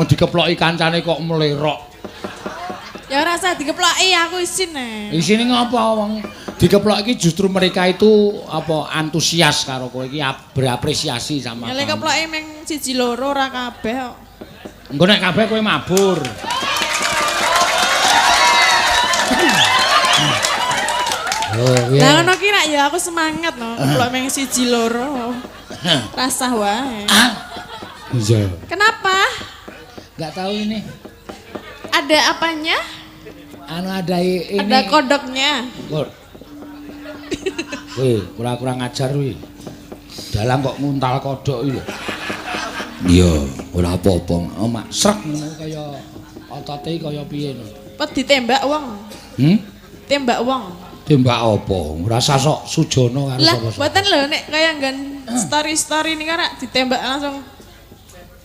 Dikeploki kancane kok mlerok. Ya ora usah dikeploki, aku isin e. Isine ngapa wong dikeplok iki justru mereka itu apa antusias karo kowe iki berapresiasi sama Ya lek kamu. keploki mung siji loro ora kabeh kok. Engko nek kabeh kowe mabur. Oh, Lah ngono ki rak ya aku semangat no, keplok mung siji loro. Rasah wae. Iya. Kenapa? Enggak tahu ini. Ada apanya? Anu ada ini. Ada kodoknya. Kok. Wih, kurang-kurang ajar wih. Dalang kok nguntal kodok iki lho. Iya, ora apa-apa. Oh, mak srek ngono kaya otote kaya piye no. Pet ditembak wong. Hmm? Tembak wong. Tembak apa? Ora usah sok sujono karo Lah, sapa-sapa. mboten lho nek kaya nggon story-story niku rak ditembak langsung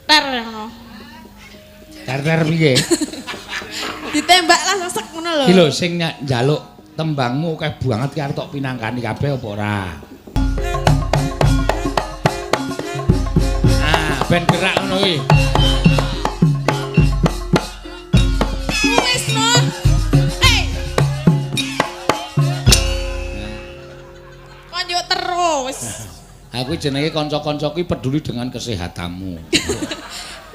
ter ngono. Ter-ter piye? Ditembak langsung sek ngono lho. Iki lho sing njaluk tembangmu akeh banget ki arep tok pinangkani kabeh apa ora? Ah, ben gerak ngono kuwi. Wis no. Eh. Konjuk terus. Aku jenenge kanca-kanca kuwi peduli dengan kesehatanmu.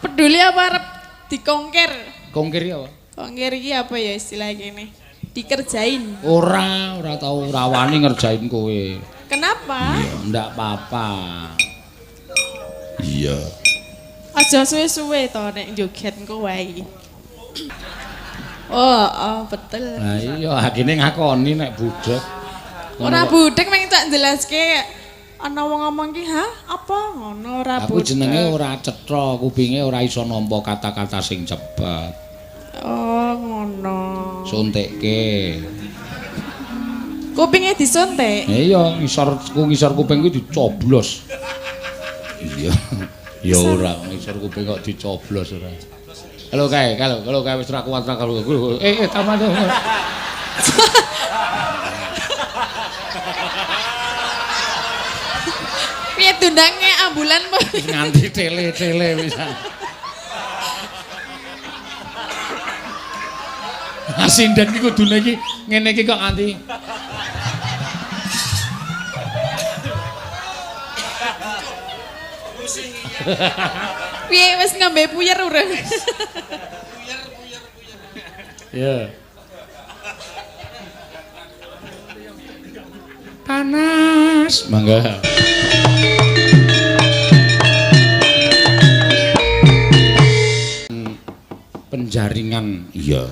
Peduli apa arep dikongkir? Kongkir ya apa? Kongkir iki apa ya istilah gini? Dikerjain. Ora, ora tau ora wani ngerjain kowe. Kenapa? Iya, ndak apa-apa. Iya. Aja suwe-suwe to nek joget engko wae. Oh, oh betul. Lah iya, hakine ngakoni nek budhek. Ora budhek mung tak jelaske ana wong ngomong ki, "Hah, apa?" Ngono ora Aku budhek. jenenge ora cetha, kupinge ora iso nampa kata-kata sing cepet. Oh, ngono. Suntikke. Kupinge disuntik. Iya, ngisor kuping kuwi dicoblos. Iya. Ya ora, ngisor kuping kok dicoblos ora. Halo kae, kalau kae wis ora kuat ra kalau. Tambah to. Piye dundange ambulan po? Wis nganti tele-tele wisan. Sinden iki kudune iki ngene iki kok nganti Piye wis ngombe puyer urung? Ya. Panas. Mangga. Penjaringan. Iya.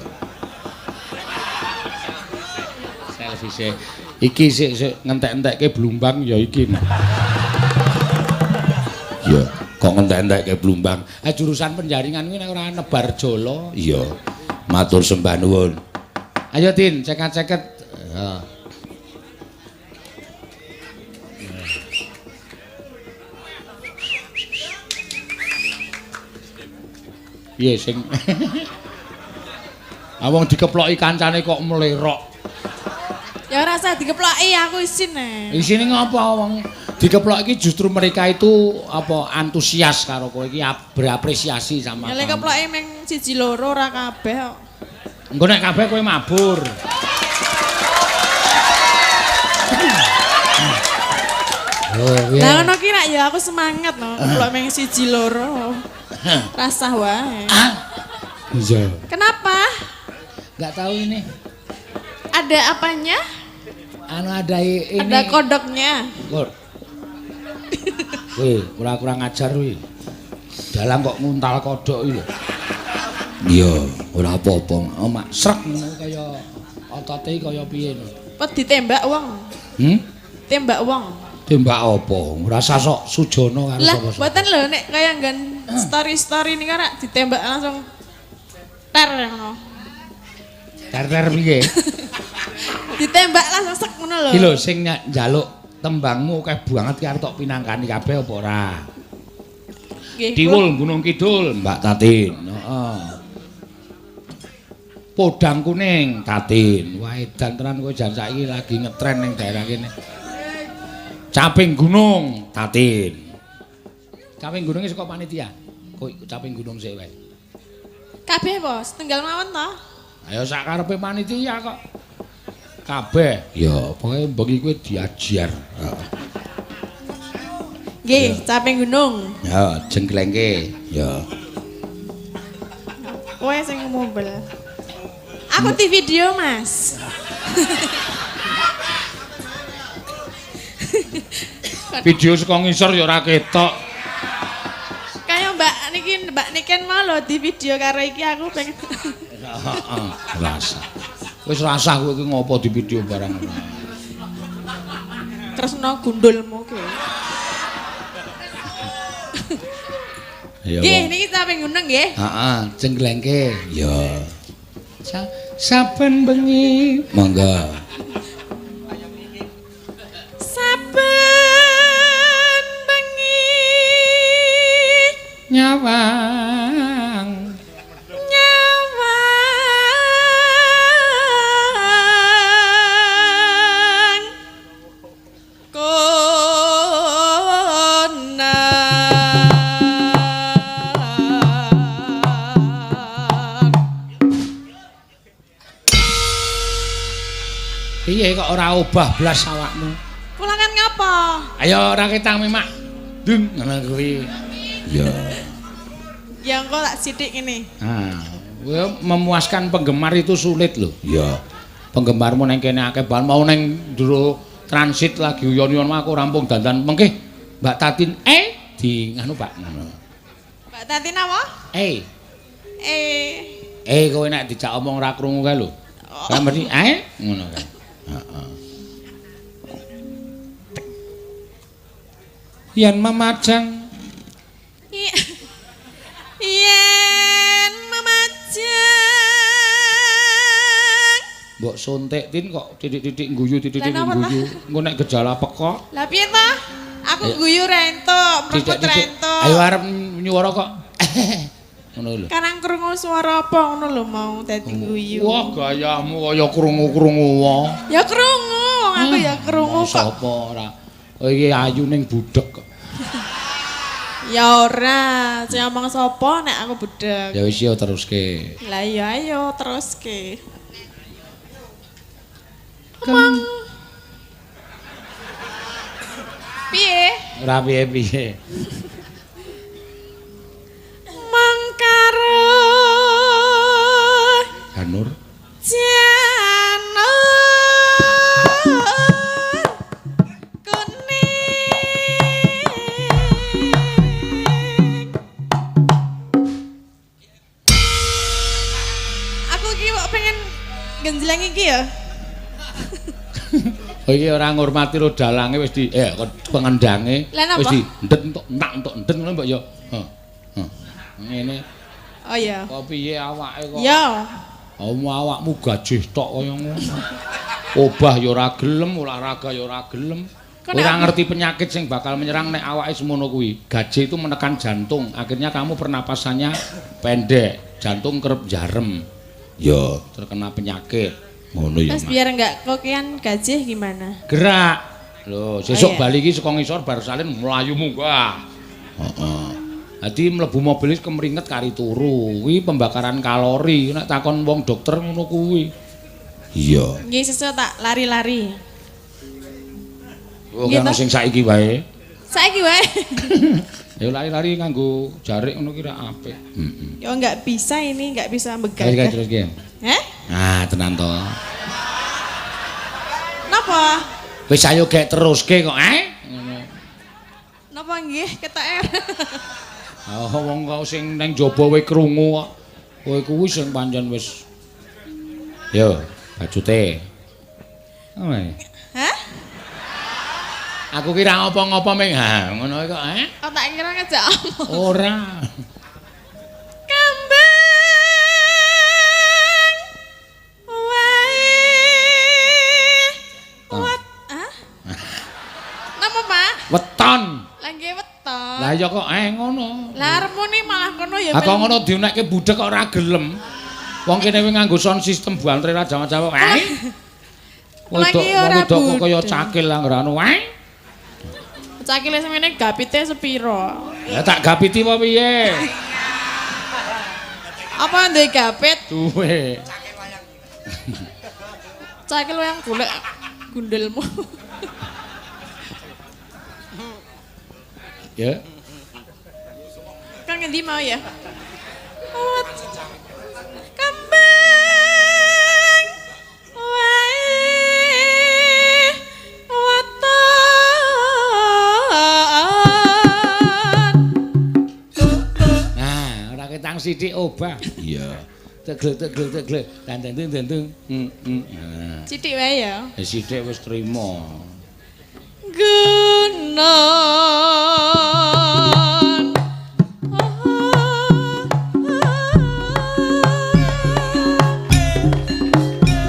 Selfie iki sik sik ngentek-entekke blumbang ya iki. Iya, kok ngentek-entekke blumbang. Jurusan penjaringan kuwi nek ora nebar jala. Iya. Matur sembah nuwun. Ayo Tin, ceket-ceket. Heeh. Piye sing wong dikeploki kancane kok mlerok. Ya ora usah dikeploki, aku isin e. Isine ngapa wong dikeplok iki justru mereka itu apa antusias karo kowe iki berapresiasi sama Ya lek kamu. keploki mung siji loro ora kabeh kok. Engko nek kabeh kowe mabur. Oh, Lah ngono ki rak ya aku semangat no, keplok mung siji loro. Rasah wae. Iya. Kenapa? Enggak tahu ini. Ada apanya? Anu ada ini. Ada kodoknya. Kok. Wih, kurang-kurang ajar wih. Dalang kok nguntal kodok iki lho. Iya, ora apa-apa. Oh, mak srek ngono kaya otote kaya piye no. Pet ditembak wong. Hmm? Tembak wong. Tembak apa? Ora usah sok sujono karo Lah, sapa-sapa. mboten lho nek kaya nggon story-story niku rak ditembak langsung ter ngono. Ter-ter piye? Ditembak langsung sek ngono lho. Iki lho sing njaluk tembangmu akeh banget ki arep tok pinangkani kabeh apa ora? Nggih, Tiwul Gunung Kidul, Mbak Tatin. Heeh. Podang kuning, Tatin. Wah, edan tenan kowe jan saiki lagi ngetren ning daerah kene. Caping Gunung, Tatin. Caping Gunung iki saka panitia. Kowe Caping Gunung sik wae. Kabeh apa? Setunggal mawon to? Ayo sak karepe panitia kok. Kabeh. Ya, pokoke bengi kowe diajar. Heeh. Nggih, caping gunung. Ya, jengglengke. Ya. Kowe sing ngumbel. Aku di video, Mas. Video saka ngisor ya ora ketok. Kaya Mbak niki, Mbak Niken mau lho di video karo iki aku pengen. Heeh, rasa. Wis rasah kowe iki ngopo di video barang ora. Tresno gundulmu ki. Ya. Nggih, niki caping gunung nggih. Heeh, jengglengke. Ya. Saben bengi. Monggo. Saben bengi nyawang nyawang konang. Piye kok ora obah blas awakmu? Kula kan ngapa? Ayo ora ketang memak. Dung ngono kuwi. Ya. Ya engko tak sithik ngene. Ah, memuaskan penggemar itu sulit lho. Ya. Penggemarmu neng kene akeh banget, mau neng jero transit lagi uyon-uyon aku rampung dandan mengke Mbak Tatin di nganu Pak ngono. Mbak Tatin apa? Eh. Eh. Kowe nek dijak omong ora krungu kae lho. Lah mesti ngono kae. Heeh. Yen memajang yen memajang mbok suntik tin kok titik-titik guyu titik-titik guyu engko nek gejala pekok. Lah piye ta? Aku guyu ra entuk, mrekut ra entuk. Ayo arep nyuwara kok. Ngono lho. Karang krungu swara apa ngono lho mau dadi guyu. Wah, gayamu kaya krungu-krungu wae. Ya krungu, wong aku ya krungu kok. Sapa ora? Iki ayu ning budheg kok. Ya ora, sing omong sapa nek aku budheg. Ya wis yo teruske. Lah iya ayo teruske. Omong. Piye? Ora piye-piye. Mong karo Janur. Janur kuning. Aku iki kok pengen genjleng iki ya. Oh iki ora ngurmati ro dalange wis di pengendange wis di ndet entuk entak entuk ndet ngono mbok ya. Heeh. Ngene. Oh iya. Kok piye awake kok? Ya. Awakmu gajih tok kaya ngono. Obah ya ora gelem, olahraga ya ora gelem. Ora ngerti penyakit sing bakal menyerang nek awake semono kuwi. Gajih itu menekan jantung, akhirnya kamu pernapasannya pendek, jantung kerep jarem. Ya, terkena penyakit. Ngono ya. Terus biar enggak kokean gajih gimana? Gerak. Lho, sesuk bali iki saka ngisor bar salin mlayu munggah. Heeh. Dadi mlebu mobil wis kemringet kari turu. Kuwi pembakaran kalori. Nek takon wong dokter ngono kuwi. Iya. Nggih sesuk tak lari-lari. Oh, ana sing saiki wae. Saiki wae. Ya lari-lari nganggo jarik ngono ki ra apik. Heeh. Ya enggak bisa ini, enggak bisa begagah. Terus ki. Heh? Nah, tenan to. Napa? Wis ayo gek teruske kok, Ngono. Napa nggih ketoke? Oh, wong kok sing nang jaba kowe krungu kok. Kowe kuwi sing pancen wis. Yo, bajute. Oe. Hah? Aku ki ra ngopo-ngopo ming ha, ngono kok, Oh, tak kira ngejak omong. Ora. Kembang wae. Wat, ah? Napa, Pak? Weton. Lah nggih weton. Lah ya kok ngono. Lah arepmu ni malah kono ya. Lah kok ngono diunekke budheg kok ora gelem. Wong kene wis nganggo sound system bantre ra jawa-jawa. Wedok wedok kok kaya cakil anggere anu wae. Cakile semene gapite sepiro? Ya tak gapiti apa piye? Apa duwe gapit? Duwe. Cakil wayang golek gundelmu. Ya. Kan ngendi mau ya? Kembang wae weton. Nah, ora ketang sithik obah. Iya. Teglek teglek teglek. Dandang dandang. Nah. Sithik wae ya. Sithik wis trima. Gunon.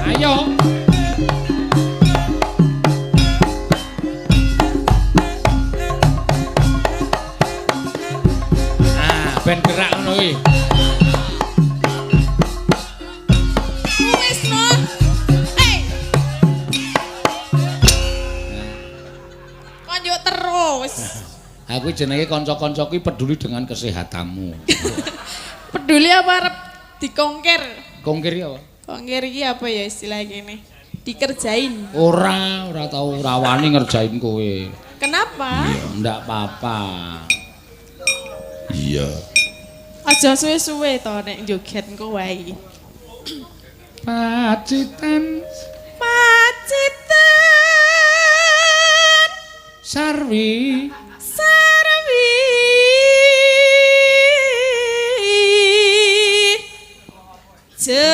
Ayo. Ah, ben gerak ngono kuwi. Wis no. Eh. Konjuk terus. Aku jenenge kanca-kanca kuwi peduli dengan kesehatanmu. Peduli apa arep dikongkir? Kongkir ya apa? Kongkir iki apa ya istilah gini? Dikerjain. Ora, ora tau ora wani ngerjain kowe. Kenapa? Iya, ndak apa-apa. Iya. Aja suwe-suwe to nek joget engko wae. Pacitan, Pacitan Sarwi, Sarwi Jahana.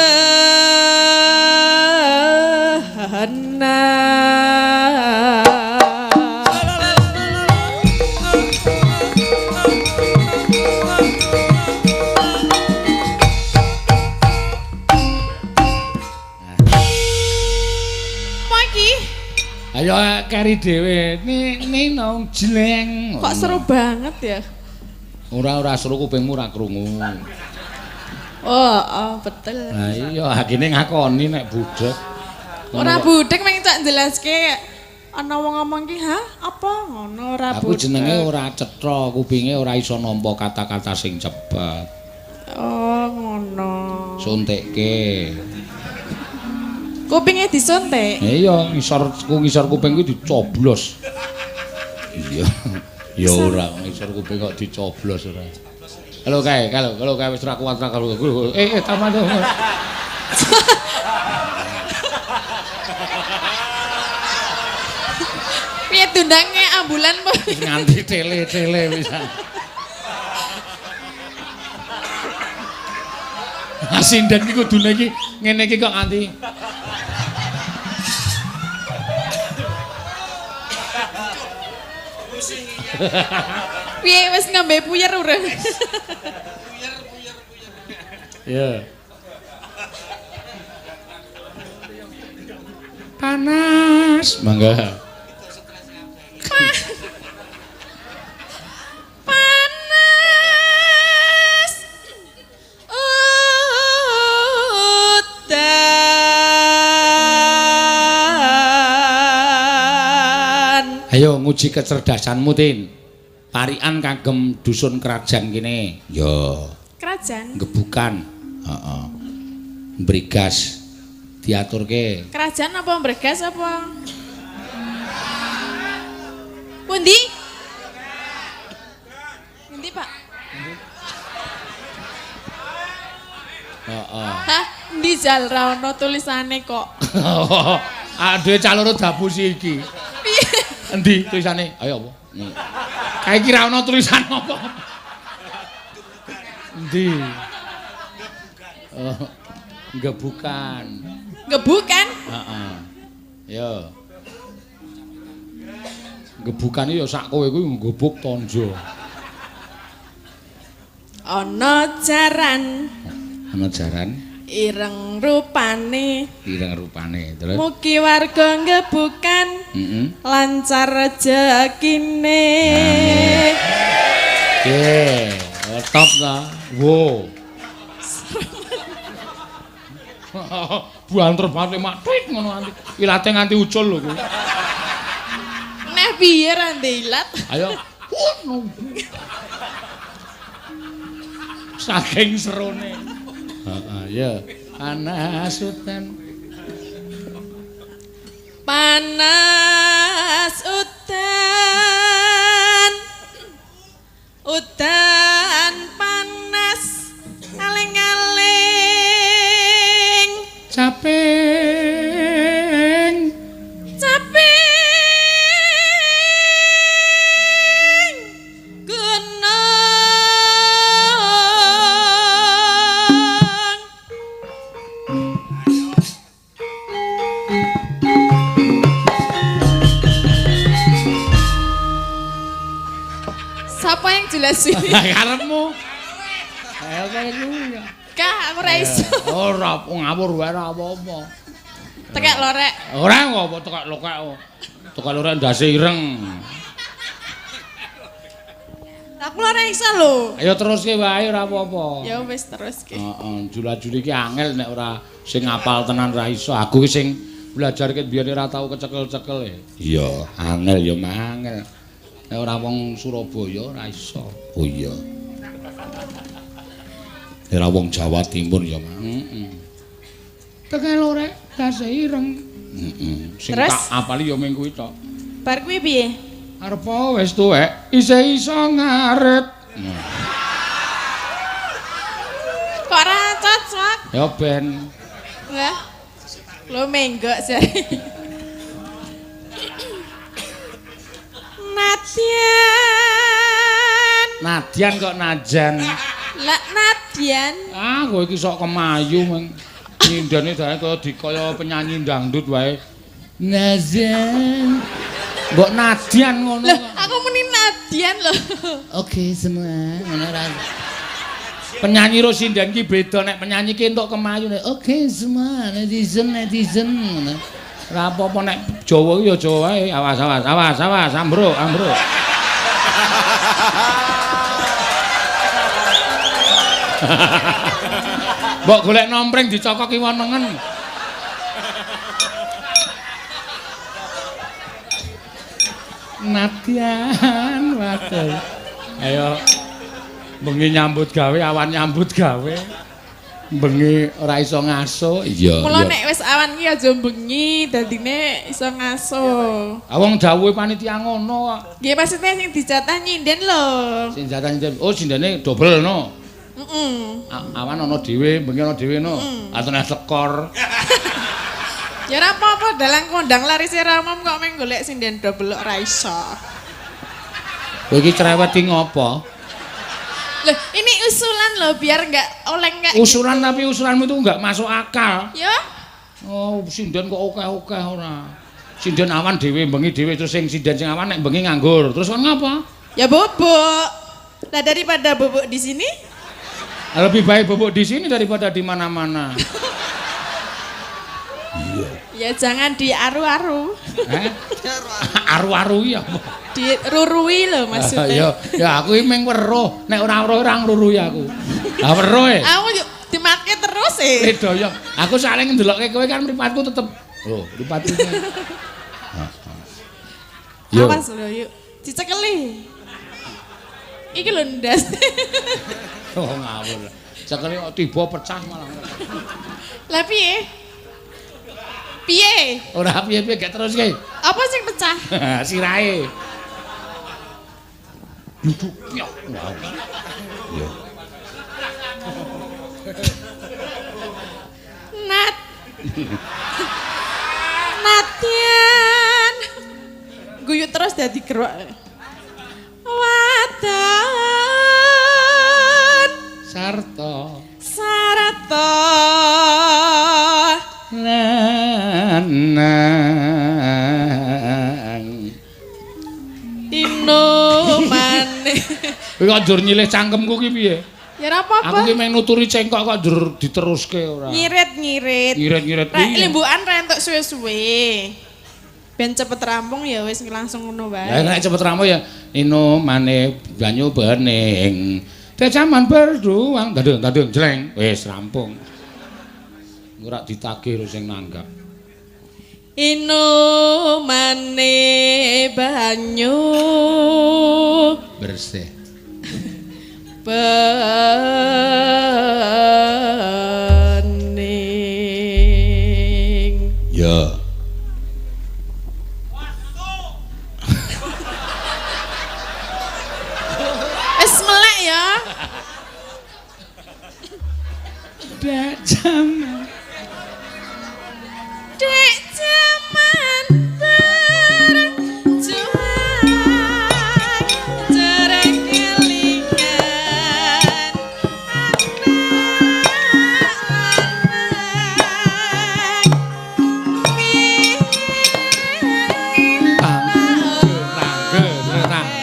Pagi. Ayo keri dhewe. Ni nong jleng. Kok seru banget ya? Ora ora seru kupingmu ora krungu. Oh, oh betul. Lah iya hakine ngakoni nek budhek. Ora budhek mung tak jelaske ana wong ngomong ki, "Hah, apa?" Ngono ora Aku budhek. jenenge ora cetha, kupinge ora iso nampa kata-kata sing cepet. Oh, ngono. Suntikke. Kupinge disuntik? Iya, ngisor kuping kuwi dicoblos. Iya. Ya ora, ngisor kuping kok dicoblos ora. Halo kae, kalau kae wis ora kuat ra kalau. Eh, tambah to. Piye tundange ambulan po? Wis nganti tele-tele wisan. Sinden iki kudune iki ngene iki kok nganti. Piye wis ngombe puyer urung? Iya. Panas, mangga. Panas. Udan. Ayo nguji kecerdasanmu, Tin. Parikan kagem dusun kerajaan kene. Ya. Kerajaan? Gebukan. Heeh. Brigas diaturke. Kerajaan apa bregas apa? Pundi? Pundi, Pak? Heeh. Hah, endi jal ra ono tulisane kok. Aduh caloro dapusi iki. Piye? Endi tulisane? Ayo apa? Kae iki ra ono tulisan apa. Endi? Oh, gebukan. Gebukan? Heeh. Ya. Gebukan iki ya sak kowe kuwi nggebuk tonjo. Ana jaran. Ana jaran. Ireng rupane. Ireng rupane. Terus mugi warga nggebukan. Lancar rejekine. Oke, top ta. Wo. Buanter banget mak tweet ngono nganti ilate nganti ucul lho kuwi. Neh piye ra ndek ilat? Ayo. Saking serone. Ya, panas udan. Panas udan. Udan panas aling-aling. Caping. Caping gunung. Siapa yang jelasin? Karepmu. Ayo kaya kuwi ya. Kak, aku ora iso. Ora ngawur wae ora apa-apa. Tekek lorek. Ora ngopo tekek lokek. Tekek lorek ndase ireng. Aku ora iso lho. Ayo teruske wae ora apa-apa. Ya wis teruske. Heeh, jula-juli iki angel nek ora sing ngapal tenan ora iso. Aku ki sing belajar ket biyen ora tau kecekel-cekel e. Iya, angel ya mangel. Nek ora wong Surabaya ora iso. Oh iya. Ora wong Jawa Timur ya, Mang. Heeh. Tekek lorek ndase ireng. Heeh. Sing tak apali ya mung kuwi tok. Bar kuwi piye? Arep wis tuwek, isih iso ngarit. Kok ora cocok? Ya ben. Wah. Lho menggok jare. Nadyan. Nadyan kok najan. Lah Nadyan. Ah, kowe iki sok kemayu meng. Nyindene dae kaya dikaya penyanyi dangdut wae. Najan. Mbok Nadyan ngono. Loh, aku muni Nadyan lho. Oke, semua ngono ora. Penyanyi ro sinden ki beda nek penyanyi ki entuk kemayu nek oke semua netizen netizen ngono. Ora apa-apa nek Jawa ki ya Jawa wae. Awas awas awas awas ambruk ambruk. Mbok golek nompreng dicokok kiwa nengen. Nadyan waduh. Ayo bengi nyambut gawe awan nyambut gawe. Bengi ora iso ngaso. Iya. Mula nek wis awan ki aja bengi dadine iso ngaso. Ah wong dawuhe panitia ngono kok. Nggih maksudnya sing dijatah nyinden lho. Sing jatah nyinden. Oh sindene dobel no. Heeh. Awan ana dhewe, bengi ana dhewe no. Atune tekor. Ya ora apa-apa dalang kondang larise ra umum kok mung golek sinden dobel ora iso. Kowe iki cerewet ki ngopo? Loh, ini usulan loh biar enggak oleng enggak. Usulan gitu. Tapi usulanmu itu enggak masuk akal. Ya? Oh, sinden kok akeh-akeh ora. Sinden awan dhewe, bengi dhewe terus sing sinden sing awan nek bengi nganggur. Terus kon ngapa? Ya bobok. Lah daripada bobok di sini? Lebih baik bobok di sini daripada di mana-mana. Iya. Ya jangan diaru-aru. Eh? Aru-aru ya apa? Dirurui lho maksudnya. Ya, ya aku iki mung weruh, nek ora weruh ora ngrurui aku. Lah weruh e. Aku yo dimatke terus e. Doyok. Aku saling ndelokke kowe kan mripatku tetep. Oh, mripatku. Yo. Awas lho yuk. Dicekeli. Iki lho ndas. Oh ngawur. Cekeli kok tiba pecah malah. Lah piye? Piye? Ora piye-piye gak teruske. Apa sing pecah? Sirahe. Duduk piok. Yo. Nat. Nadyan. Guyu terus dadi gerok. Wadon. Sarta. Sarta. Lanang inomane. Kowe kok njur nyilih cangkemku ki piye? Ya ora apa-apa. Aku ki meng nuturi cengkok kok njur diteruske ora. Ngirit-ngirit. Ngirit-ngirit piye? Limbukan ra entuk suwe-suwe. Ben cepet rampung ya wis langsung ngono wae. Lah nek cepet rampung ya inomane banyu bening. Decaman berduang dadeng-dadeng jleng wis rampung. Ora ditagih sing nanggap. Inomane banyu Dek jaman. Dek jaman berjuang jarang kelingan anak lanang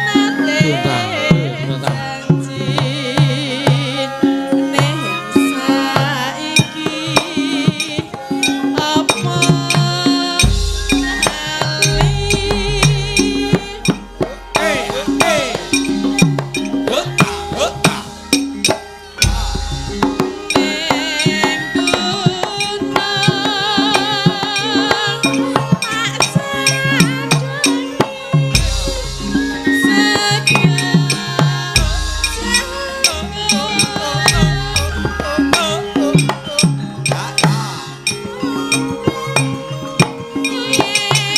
Tangge, tangge, tangge. Ning saiki ana ganti jarene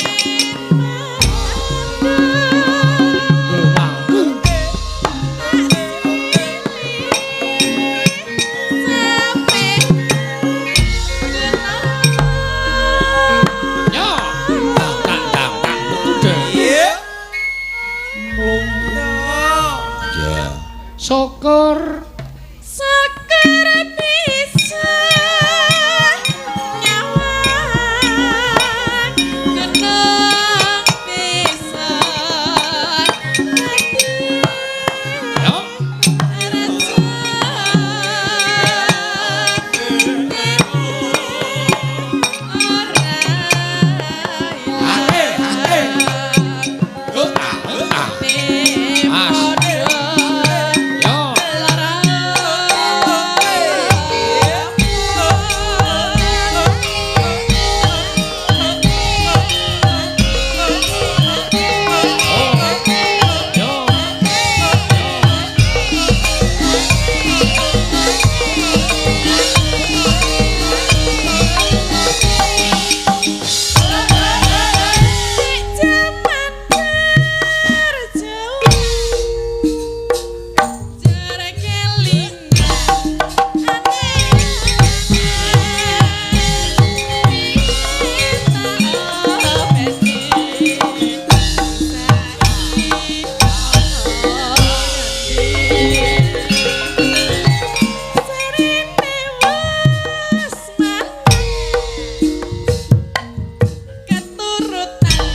wis mangan keturutan sing kadang Ya, tang tang tang tang betul. Ya. Syukur Syukur bisa nyawang gunung bisa dadi ya. raja ora ilang. Mas. Ya. Ya. Keturutan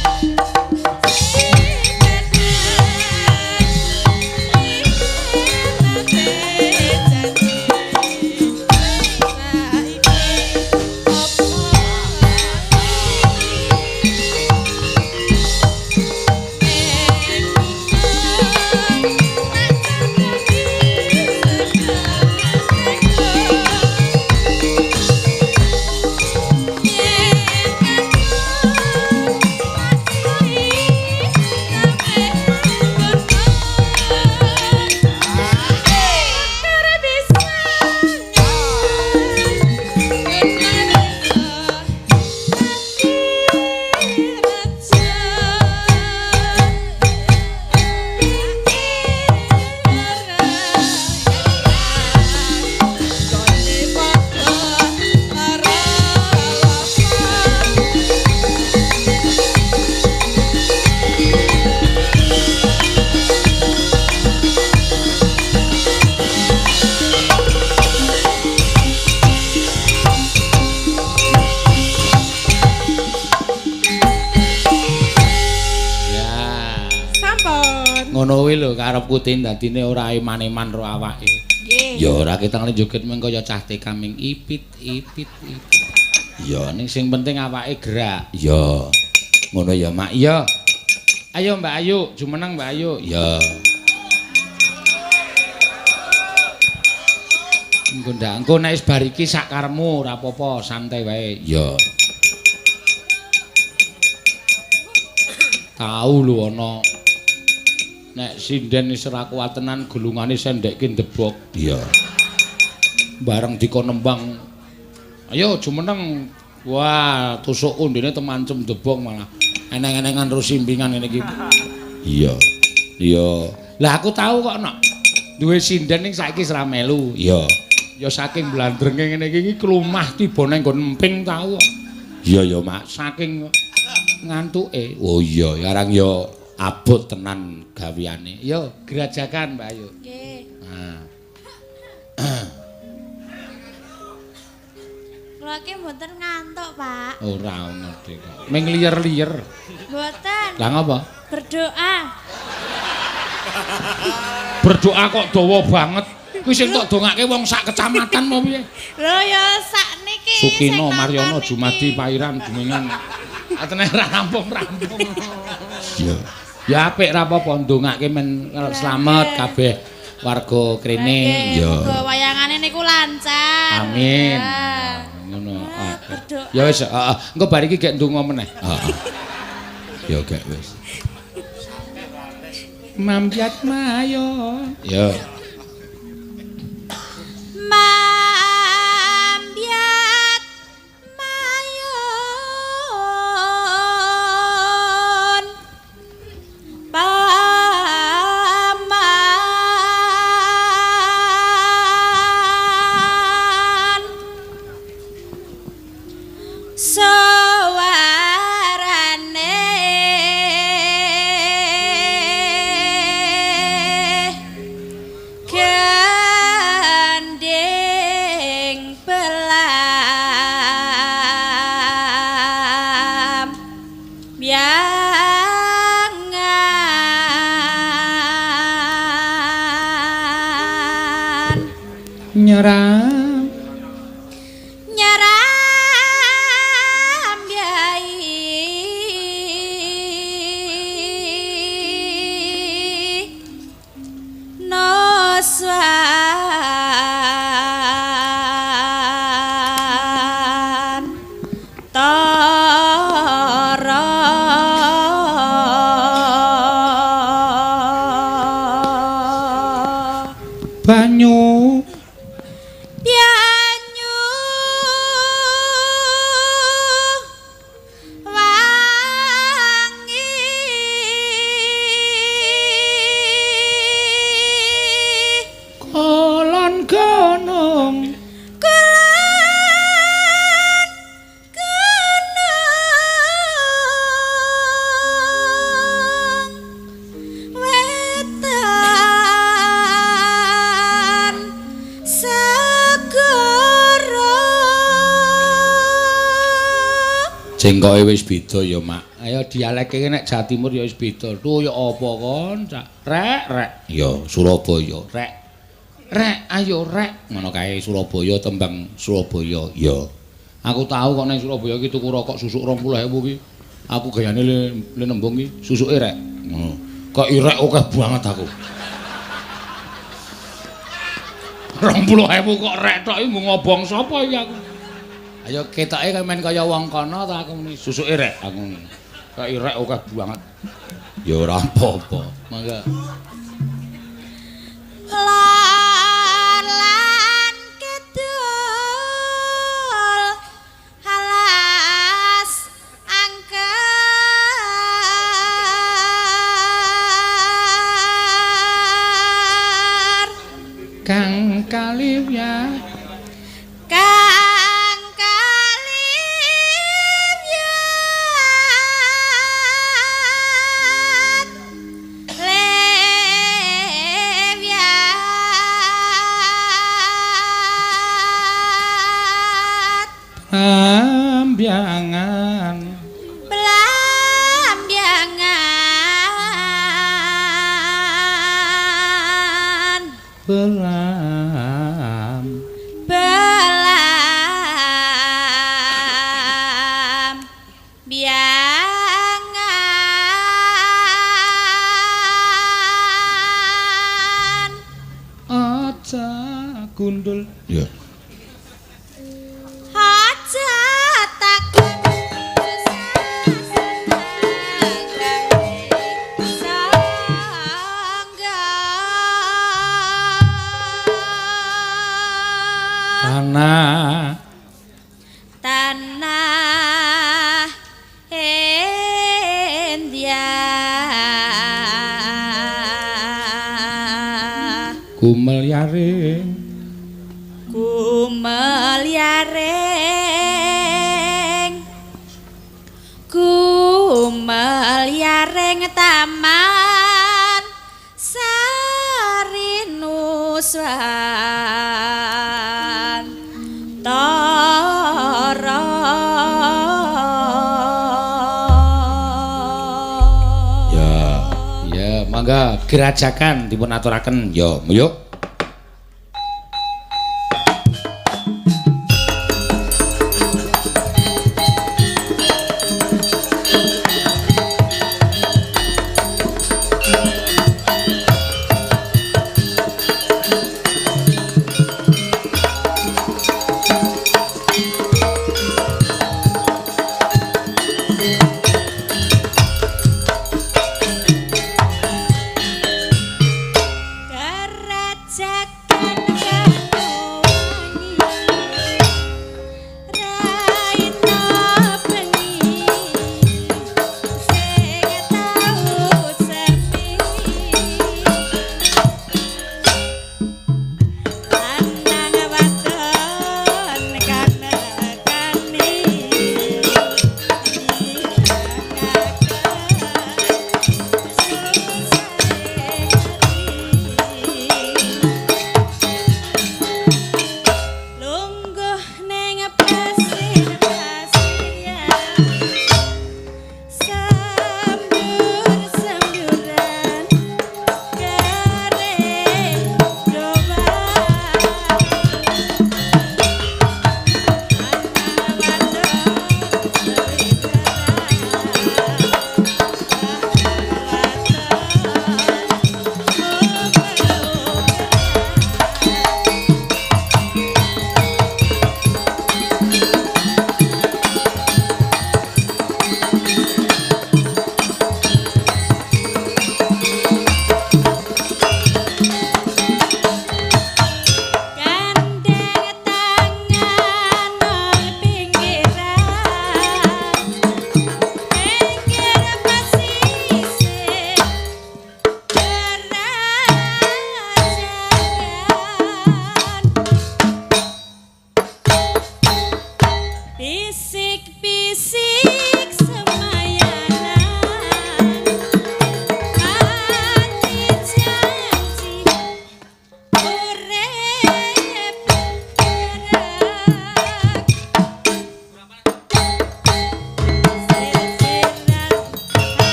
Ya. Sampun. Ngono kuwi lho karepku tin dadine ora eman-eman ro awake. Nggih. Ya ora ketang joget mung kaya cah TK ming ipit ipit ipit. Ya ning sing penting awake gerak. Ya. Ngono ya, Mak. Ya. Ayo Mbak Ayu, jumeneng Mbak Ayu. Ya. Engko ndak, engko nek wis bar iki sak karepmu ora apa-apa, santai wae. Iya. Tahu lho ana nek sinden wis ora kuat tenan gulungane sendekke ndebok. Iya. Bareng dikon nembang. Ayo jumeneng. Wah, tusuk undine temancem ndebok malah. Eneng-enengan terus simpingan ngene iki. Iya. Iya. Lah aku tahu kok nok. Duwe sinden ning saiki wis ra melu. Iya. Ya saking blandrenge ngene iki klumah tiba nang nggon emping tau kok. Iya ya, Mak, saking ngantuke. Oh iya, arang ya abot tenan gaweane. Yo, gerajakan, Mbak Ayu. Nggih. Nah. Kula ki mboten ngantuk, Pak. Ora ngerti kok. Ming liyer-liyer. Mboten. Lah ngapa? Berdoa. Berdoa kok dawa banget. Kuwi sing tok dongake wong sak kecamatan apa piye? Lho ya sak niki. Sukino, Maryono, Jumadi, Pairan, Jumengan. Atene ora rampung-rampung. Iya. Ya apik ra apa-apa ndongake men slamet kabeh warga krene. Iya. Muga wayangane niku lancar. Amin. Ngono. Ya wis, heeh. Engko bar iki gek ndonga meneh. Heeh. Ya gek wis. Mambyat mayo. Ya. Mambyat mayon paman suwarane gending belam yangan Nyeram nyeram yai noswan tara banyu banyu wangi kolon gunung kulon gunung wetan segara. Jengkoke wis beda ya, Mak. Ayo dialeke nek Jawa Timur ya wis beda. Tuh ya apa kon? Rek, rek. Ya Surabaya, rek. Rek, ayo rek. Ngono kae Surabaya tembang Surabaya. Ya. Aku tahu kok nang Surabaya iki tuku rokok susuk 20.000 ki. Aku gayane le nembung ki susuke rek. Ngono. Kok irek akeh banget aku. 20.000 kok rek tok iki nggo ngobong sapa iki aku? Ayo ketoke kaya men kaya wong kono ta aku muni susuke rek aku muni. Kok irek akeh banget. Ya ora apa-apa. Mangga. Lor lan kidul alas angker Kang kaliwyat kang kaliwyat lewyat Plambiangan Plambiangan belam belam biangan aja gundul. Ya. Tanah tanah India gumelyaring gumelyaring gumelyaring taman Sarinuswan Tara. Ya, ya mangga gerajakan dipun aturaken. Yo, yuk.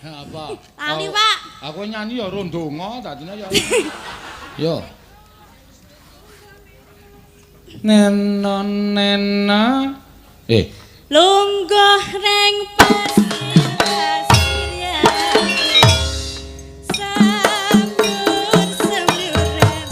Apa? Lali, Pak. Aku nyanyi ya rondonga dadine ya. Yo. Nena nena. Lungguh ring pasir-pasir ya. Sambur semburan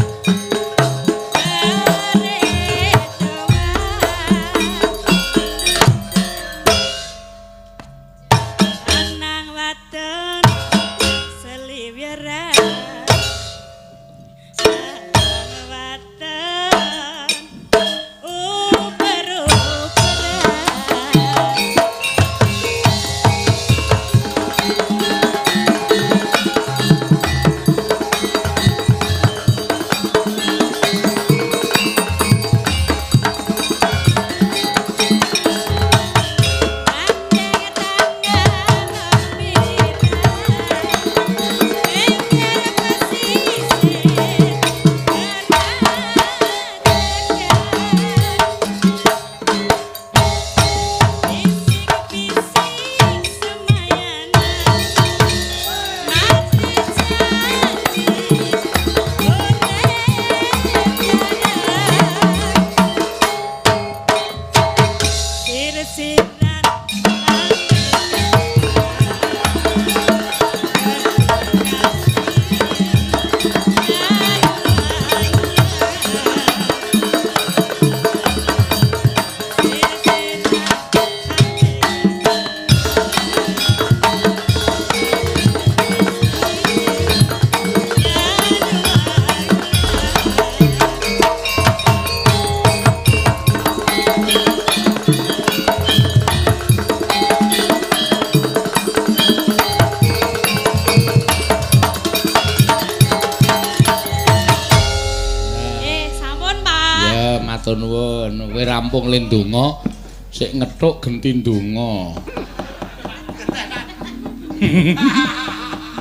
Matur nuwun. Kowe rampung le ndonga, sik ngethuk genti ndonga.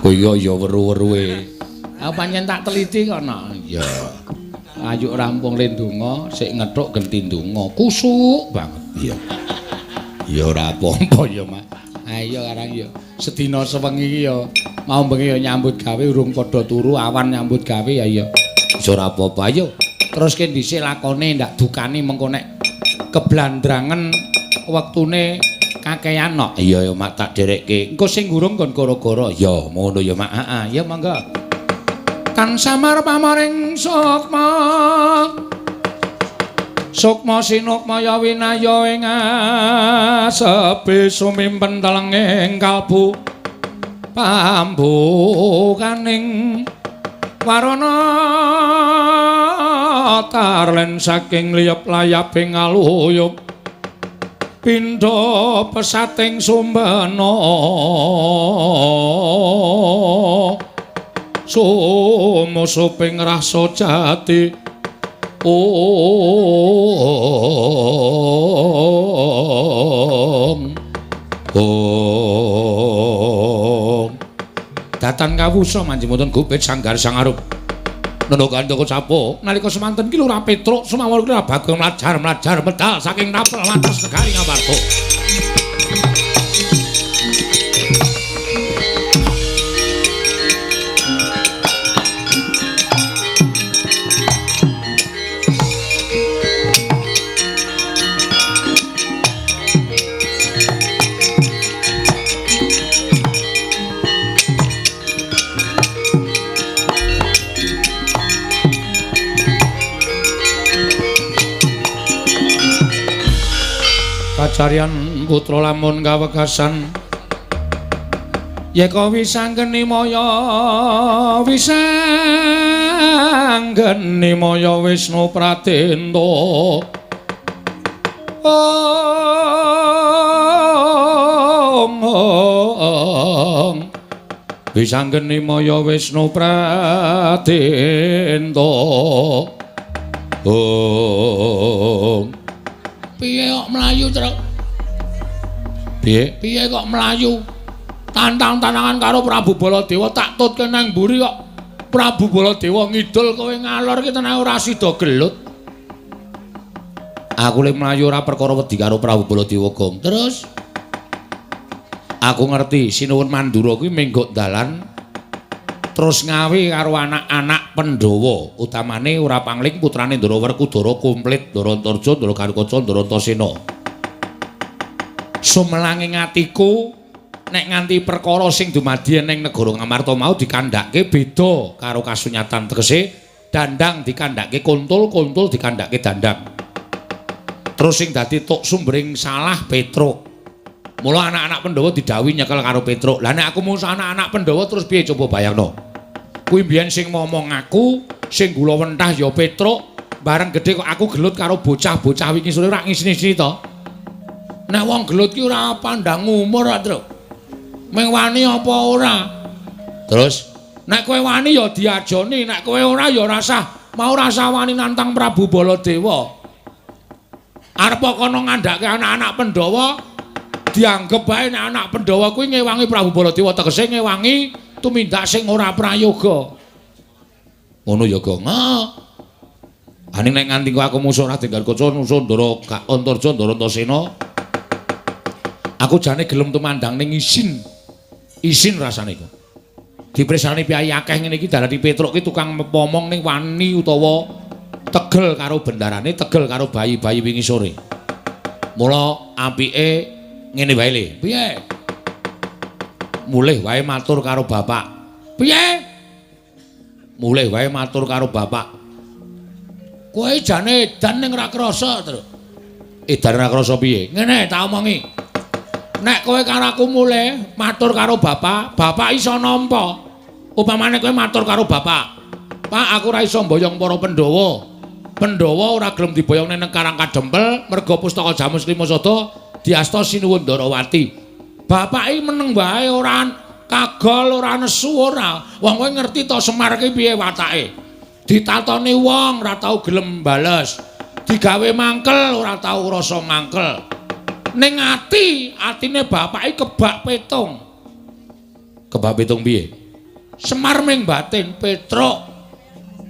Kowe ya weru-weruwe. Aku pancen tak teliti kok no. Iya. Ayo rampung le ndonga, sik ngethuk genti ndonga. Kusuk banget. Iya. Ya ora apa-apa ya, Mak. Ayo karang ya. Sedina sewengi iki ya mau bengi ya nyambut gawe urung padha turu, awan nyambut gawe ya ya. Wis ora apa-apa ayo. Teruske dhisik lakone ndak dukani mengko nek keblandrangen wektune kakean no. Iya ya Mak tak dherekke. Engko sing gurung kon goro-goro. Ya ngono ya Mak. Heeh, ya monggo. Kan samar pamaring sukma. Sukma sinukmaya winaya ing asepi sumimpen telenging kalbu pambukaning warana tarlen saking liyep layaping aluyup pindha pesating sumbena sumusuping rasa jati. Om Om Datan kawusa manjimuntun gupit sanggar sangarup Nanda kandaka capo nalika semanten ki Lurah Petruk sumawar ki Bagong mlajar-mlajar medal saking napel wates negari Ngamarta. Kacarian putra lamun kawegasan yeka wisanggeni maya wisanggeni maya Wisnu Pratenta. Om Om wisanggeni maya Wisnu Pratenta. Om. Piye kok mlayu, Truk? Piye? Piye kok mlayu? Tantang-tantangan karo Prabu Baladewa tak tutke nang mburi kok Prabu Baladewa ngidul kowe ngalor ki tenan ora sida gelut. Aku le mlayu ora perkara wedi karo Prabu Baladewa, Gong. Terus aku ngerti Sinuwun Mandura kuwi menggok dalan terus ngawi karo anak-anak Pandhawa, utamane ora pangling putrane Ndara Werkudara komplit Ndara Antarja, Ndara Garukaca, Ndara Antasena. Sumelanging atiku nek nganti perkara sing dumadi ning negara Ngamarta mau dikandhake beda karo kasunyatan, tegese dandang dikandhake kuntul, kuntul dikandhake dandang. Terus sing dadi tuk sumbering salah Petruk. Mula anak-anak Pandhawa didhawuhi nyekel karo Petruk. Lah nek aku musuh anak-anak Pandhawa terus piye coba bayangno. Kuwi mbiyen sing momong aku, sing gula wentah ya Petruk, bareng gedhe kok aku gelut karo bocah-bocah wingi sore ora ngisini-isini to. Nek wong gelut ki ora pandang umur, Truk. Ming wani apa ora? Terus nek kowe wani ya diajoni, nek kowe ora ya rasah mau rasah wani nantang Prabu Baladewa. Arep kono ngandhake anak-anak Pandhawa dianggep bae nek anak Pandhawa kuwi ngewangi Prabu Baladewa, tegese ngewangi tumindak sing ora prayoga. Ngono ya, Gong. Aning nek nganti aku musuh Raden Garukaca, musuh Ndara Antarja, Ndara Antasena, aku jane gelem tumandang ning isin. Isin rasane iku. Dipresani piyayi akeh ngene iki darani Petruk ki tukang momong ning wani utawa tegel karo bendarane, tegel karo bayi-bayi wingi sore. Mula apike ngene wae le. Piye? Mulih wae matur karo bapak. Piye? Mulih wae matur karo bapak. Kowe jane edan ning ora krasa, Truk. Edan ora krasa piye? Ngene tak omongi. Nek kowe karo aku mulih matur karo bapak, bapak iso nampa. Upamane kowe matur karo bapak, "Pak, aku ora iso mboyong para Pandhawa. Pandhawa ora gelem diboyong ning Karang Kadempel merga pustaka Jamus Lima Sada diasta Sinuwun Ndarawati." Bapak iki meneng wae ora kagol, ora nesu ora. Wong kowe ngerti to Semar ki piye watake. Ditatoni wong ora tau gelem bales. Digawe mangkel ora tau rasa mangkel. Ning ati, atine bapake kebak petung. Kebak petung piye? Semar ming batin Petruk.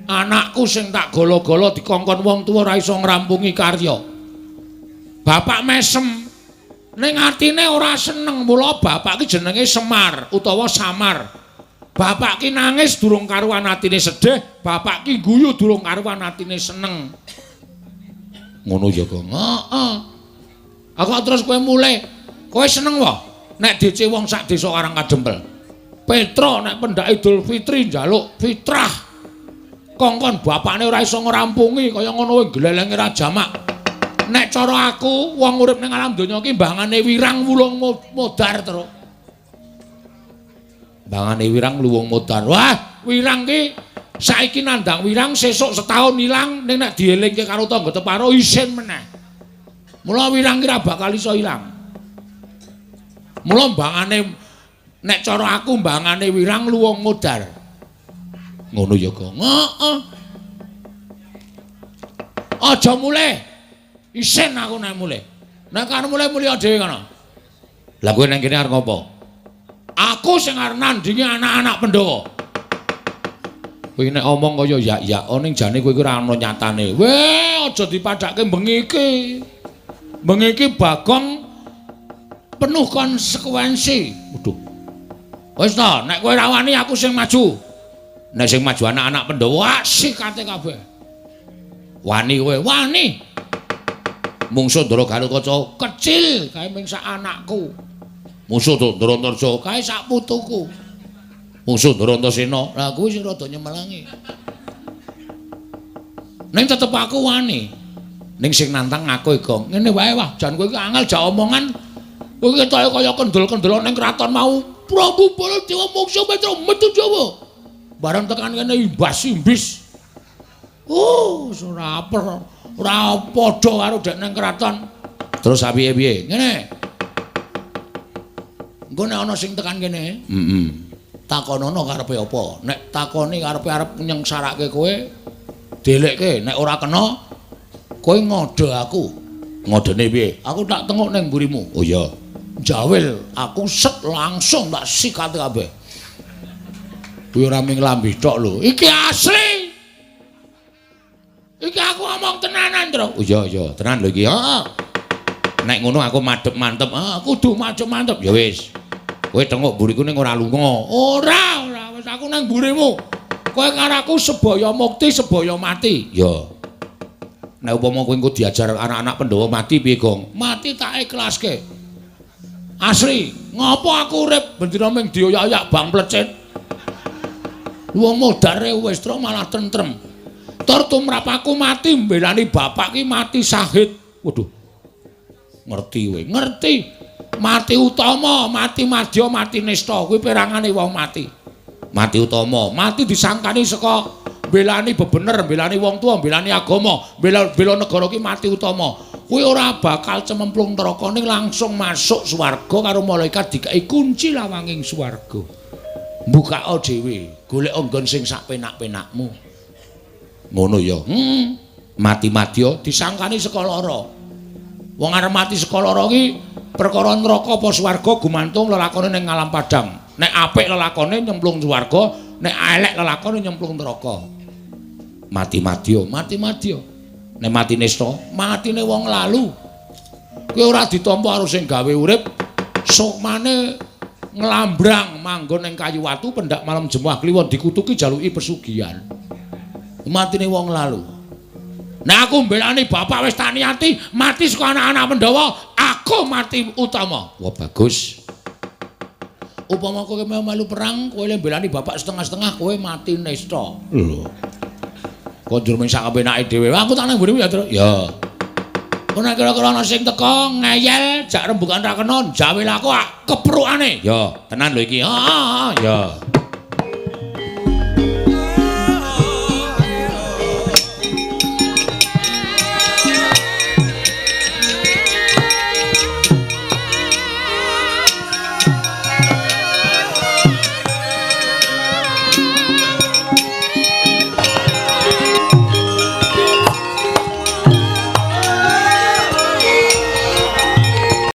Anakku sing tak golo-golo dikongkon wong tuwa ora iso ngrampungi karya. Bapak mesem. Ning atine ora seneng, mula bapak ki jenenge Semar utawa Samar. Bapak ki nangis durung karuan atine sedih, bapak ki guyu durung karuan atine seneng. Ngono ya, Gong. Heeh. Aku terus kowe mulih. Kowe seneng wae nek DC wong sak desa Karang Kadempel. Petro nek pendak Idul Fitri njaluk fitrah. Kongkon bapakne ora iso ngrampungi kaya ngono kuwi glelenge ra jamak. Nek cara aku wong urip ning alam donya iki mbangane wirang wulung modar terus. Mbangane wirang luwung modar. Wah, wirang ki saiki nandang wirang sesuk setahun ilang ning nek dielingke karo tangga teparo isin meneh. Mula wirang ki ra bakal iso ilang. Mula mbangane nek cara aku mbangane wirang luwung modar. Ngono ya, Gong. Heeh. Aja mulih. Isin aku nek mulih. Nek arep mulih mulih dhewe kono. Lah kowe nang kene arep ngopo? Aku sing arep nandingi anak-anak Pandhawa. Kowe nek omong kaya yak-yak ning jane kowe iki ora ana nyatane. Weh, aja dipadhakke bengi iki. Bengi iki Bagong penuh konsekuensi. Waduh. Wis ta, nek kowe ra wani aku sing maju. Nek sing maju anak-anak Pandhawa sikate kabeh. Wani kowe, wani. Mungsuh Ndara Garukaca kecil kae ming sak anakku. Mungsuh Ndara Antarja kae sak putuku. Mungsuh Ndara Antasena, lah kuwi sing rada nyemelangi. Ning tetep aku wani. Ning sing nantang aku Gong. Ngene wae wah, jan kowe iki angel jak omongan. Kowe ketoke kaya kendel-kendel ning kraton mau. Prabu Baladewa mungsuh Petro metu Jawa. Bareng tekan kene imbas-imbis. Oh, ora ora padha karo dek ning kraton. Terus piye-piye? Ngene. Engko nek ana sing tekan kene, heeh. Takonono karepe apa? Nek takoni karepe arep nyengsarake kowe, delekke. Nek ora kena, kowe ngode aku. Ngodene piye? Aku tak tengok ning mburimu. Oh iya. Jawil, aku set langsung tak sikat kabeh. Kuwi ora ming lambe tok lho. Iki asli. Iki aku ngomong tenanan, Tru. Oh iya iya, tenan lho iki. Heeh. Nek ngono aku madhep mantep. Ah, kudu madhep mantep. Ya wis. Kowe tengok mburiku ning ora lunga. Ora, ora wis aku nang mburimu. Kowe karo aku sebaya mukti, sebaya mati. Ya. Nek upama kowe engko diajar anak-anak Pandhawa mati piye, Gong? Mati tak ikhlaske. Asli, ngopo aku urip bendina ming dioyak-oyak bang plecit. Wong modare wis tru malah tentrem. Tur tumrap aku mati mbelani bapak ki mati syahid. Waduh. Ngerti kowe, ngerti. Mati utama, mati madya, mati nista kuwi perangane wong mati. Mati utama, mati disangkani saka mbelani bebener, mbelani wong tuwa, mbelani agama, bela negara ki mati utama. Kuwi ora bakal cememplung neraka ning langsung masuk swarga karo malaikat dikai kunci lawanging swarga. Mbukaka dhewe, golek nggon sing sak penak-penakmu. Ngono ya. Mati madya disangkani saka lara. Wong arep mati saka lara ki perkara neraka apa swarga gumantung lelakone ning alam padang. Nek apik lelakone nyemplung swarga, nek elek lelakone nyemplung neraka. Mati madya, mati madya. Nek mati nista, matine wong lalu. Kuwi ora ditampa karo sing gawe urip, sukmane nglambrang manggon ning kayu watu pendak malam Jemuah Kliwon dikutuki jaluki pesugihan. Matine wong lalu. Nek aku mbelani bapak wis tak niati mati saka anak-anak Pandhawa, aku mati utama. Wah bagus. Upama kowe melu perang, kowe le mbelani bapak setengah-setengah, kowe mati nista. Lho. Kok njur ming sak kepenake dhewe. Aku tak nang mburimu ya, Tru. Ya. Kok nek kira-kira ana sing teka ngeyel jak rembugan ra kena, jawil aku keprukane. Ya, tenan lho iki. Heeh, ya.